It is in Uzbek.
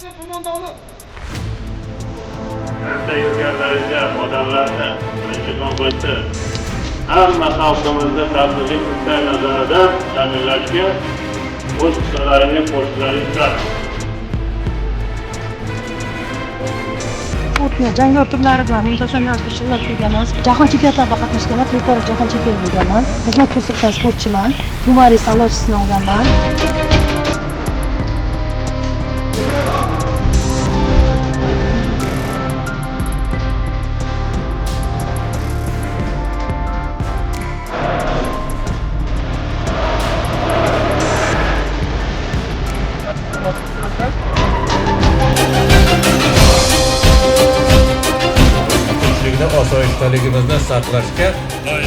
Qo'mondoni. Katta yurganlaringda odamlarni birinchi navbatda hamma xalqimizni xavfsizlik nuqtai nazaridan ta'minlashga o'z hissalaringni qo'shishlaring shart. Sportni jangovar turlari bilan muntazam ravishda shug'ullanib kelganman. Jahon chempionatlarida qatnashganman, 4 karra jahon chempioni bo'lganman. Xizmat ko'rsatgan sportchiman. Tumaris a'lochisini olganman. Tinchlikni, osoyishtaligimizni saqlashga doimo